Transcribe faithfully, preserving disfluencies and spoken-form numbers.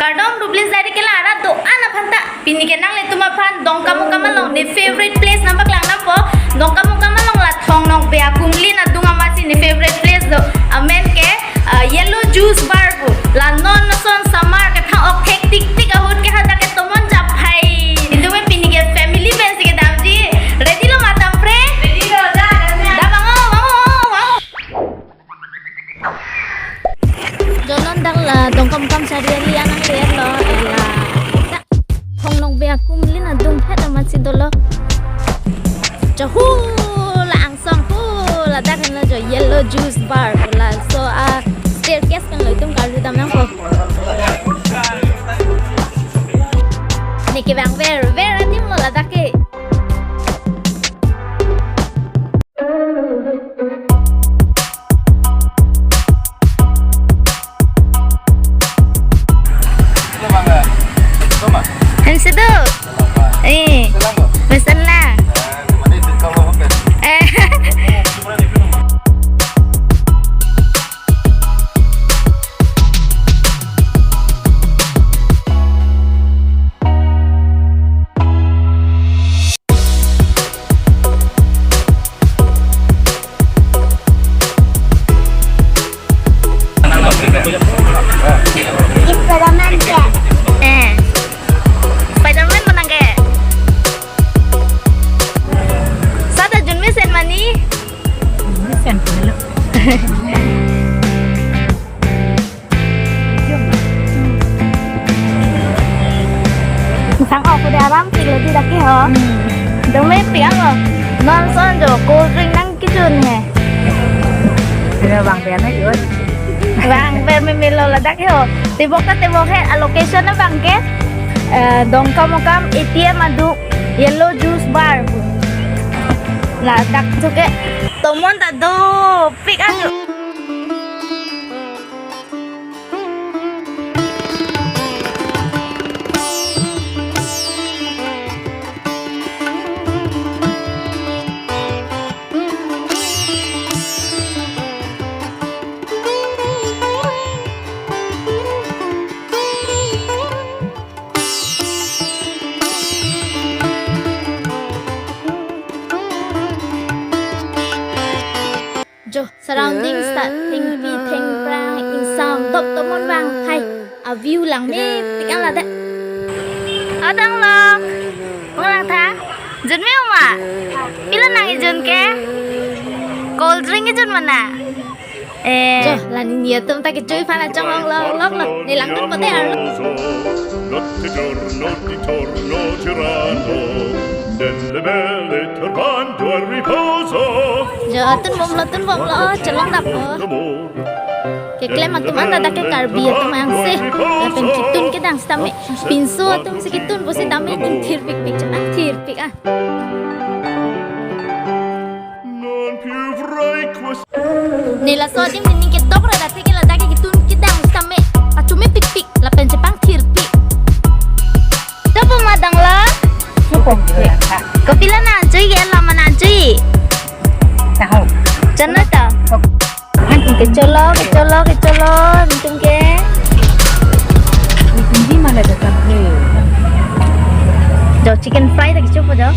Kardom, Ruplis Diary kelang arat do-an aphan ta. Pini ke nanglitum aphan Dongkamukam along ne favorite place nangpaklang nangpo. Dongkamukam along la Thong Nokbe akumlin adung amatsi ne favorite place do. Amen ke, ah, Yellow Juice Bar pu. La non son summer kethang ok thektik tik ahut ke hadak ke tomon japhai. Itum pini ke family pensi kedamji. Ready lo ma, Tampre? Ready lo, da, da, da. Da, vang-o, vang-o, vang-o. Jo, non dak la Dongkamukam Chariali anang ler lo, eh, la dak Thong Nokbe akumlin adung phet amatsi dolo. Jo, hu la angsong hu ladak henlo jo Yellow Juice Bar pu, laso a staircase pen lo itum karjudam nangpo. Ne ke vangver ver adim lo ladak ke. Hansi do. Eh. Mesen la. Eh. Spider-Man ke? Eh. Spider-Man menang ke? Sada junmesen mani? Junmesen pala. Sang ok udah aram pik lo di dak ke ho. Hmm. Dong me pik ang lo. Non son jo cold drink nangkejun he. Sila vangver na jun. Vangver meme lo ladak ke ho. Tebok ta tebok he, a location abang ke, eh, Dongkamukam A T M adung Yellow Juice Bar. Ladak tu ke tomon ta dopik ajo. Jo, surroundings ta thengpi thengphrang, ingsam dop tomon vang hai. A view langmepik ang ladak. Adang lo. Nang langtha. Jun me oma. Pilo nangkejun ke? Cold drink kejun mana? Eh. Jo, la nini atum ta kecho aphan achong ong lo, lo, lo. Ne langdun pote arlo. Notte giorno, di giorno girano, delle belle turbando al riposo. Jo, tunbomlo, tunbomlo, chelong dappo. Keklem atum anta dak ke Karbi atum angse. Lapen ketun kedang sitame. Pinso atum si ketun pusi tame ingthirpikpik, chepangthirpik ah. Ne laso adim nini kedok ra dati ke ladak ke ketun kedang sitame pachomepikpik lapen chepangthirpik. Dopo ma dang la? Dopo ma dang la. Kopilo nangchui ke, la ma nangchui? Tahu. Chana ta? Antum ke cholo, ke cholo, ke cholo, antum ke. Hindi mana ada sampai. Jo, chicken fry ta kechopo jo.